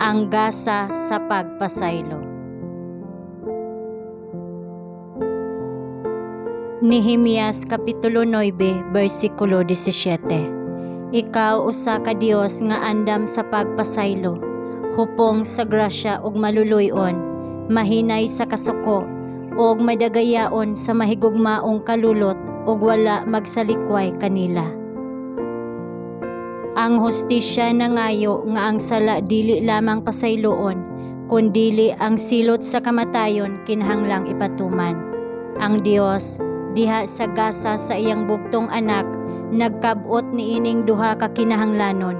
Ang gasa sa pagpasaylo. Nehemias kapitulo 9 bersikulo 17. Ikaw usa ka Dios nga andam sa pagpasaylo, hupong sa grasya ug maluluy-on, mahinay sa kasuko ug madagayaon sa mahigugmaong kalulot ug wala magsalikway kanila. Ang hustisya nangayo nga ang sala dili lamang pasayloon, kundili ang silot sa kamatayon kinahanglang ipatuman. Ang Dios diha sa gasa sa iyang bugtong anak nagkab-ot niining duha ka kinahanglanon.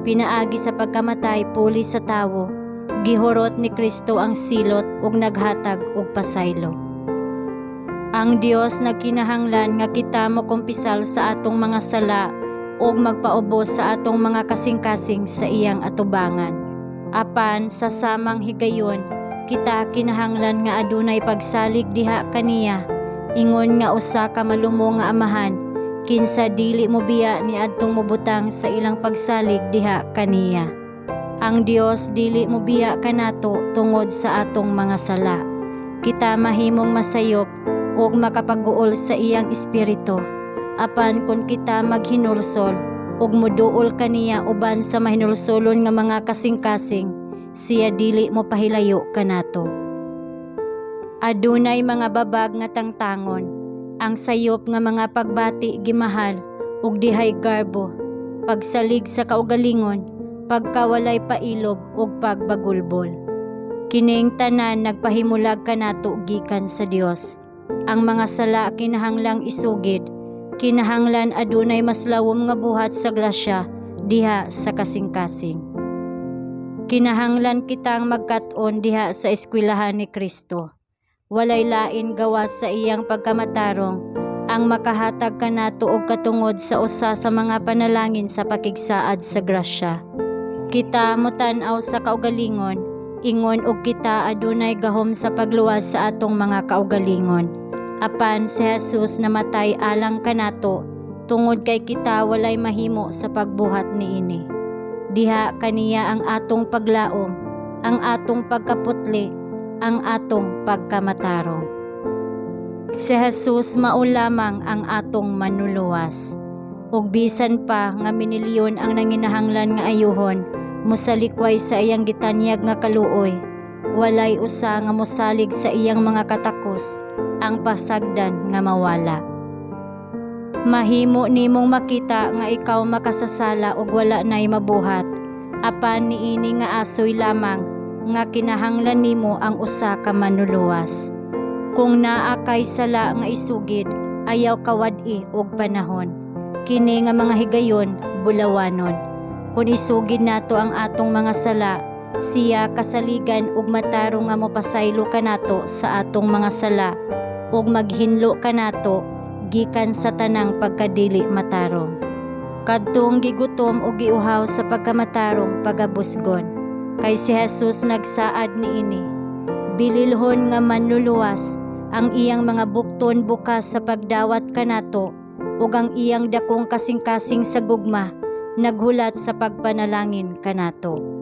Pinaagi sa pagkamatay puli sa tawo, gihurot ni Kristo ang silot ug naghatag og pasaylo. Ang Dios nagkinahanglan nga kita mokumpisal sa atong mga sala ug magpaubos sa atong mga kasing-kasing sa iyang atubangan. Apan sa samang higayon, kita kinahanglan nga adunay pagsalig diha kaniya, ingon nga usa ka malumo nga amahan, kinsa dili mobiya niadtong mobutang sa ilang pagsalig diha kaniya. Ang Dios dili mobiya kanato tungod sa atong mga sala. Kita mahimong masayop ug makapag-uol sa iyang espiritu. Apan kon kita maghinulsol ug moduol kaniya uban sa mahinulsolon nga mga kasing-kasing, siya dili mopahilayo kanato. Adunay mga babag nga tangtangon, ang sayop nga mga pagbati gimahal ug dihay garbo, pagsalig sa kaugalingon, pagkawalay pailob ug pagbagulbol. Kining tanan nagpahimulag kanato gikan sa Dios. Ang mga sala kinahanglang isugid, kinahanglan adunay mas lawom nga buhat sa grasya diha sa kasing-kasing. Kinahanglan kitang magkat-on diha sa eskwelahan ni Kristo. Walay lain gawas sa iyang pagkamatarong ang makahatag kanato og katungod sa usa sa mga panalangin sa pakigsaad sa grasya. Kita motan-aw sa kaugalingon, ingon og kita adunay gahom sa pagluwas sa atong mga kaugalingon. Apan si Jesus namatay alang kanato tungod kay kita walay mahimo sa pagbuhat niini. Diha kaniya ang atong paglaom, ang atong pagkaputli, ang atong pagkamatarong. Si Jesus mao lamang ang atong manluluwas. Ug bisan pa nga minilyon ang nanginahanglan nga ayuhon, mosalikway sa iyang gitanyag nga kaluoy, walay usa nga mosalig sa iyang mga katakos ang pasagdan nga mawala. Mahimo nimong makita nga ikaw makasasala ug wala nay mabuhat, apan niini nga asoy lamang nga kinahanglan nimo ang usa ka manluluwas. Kung naa kay sala nga isugid, ayaw kawad-i og panahon. Kini nga mga higayon bulawanon. Kung isugid nato ang atong mga sala, siya kasaligan ug matarong nga mopasaylo kanato sa atong mga sala ug maghinlo kanato gikan sa tanang pagkadili matarong. Kadtong gigutom ug giuhaw sa pagkamatarong pagabusgon, kay si Jesus nagsaad niini. Bililhon nga manluluwas, ang iyang mga bukton bukas sa pagdawat kanato ug ang iyang dakong kasing-kasing sa gugma naghulat sa pagpanalangin kanato.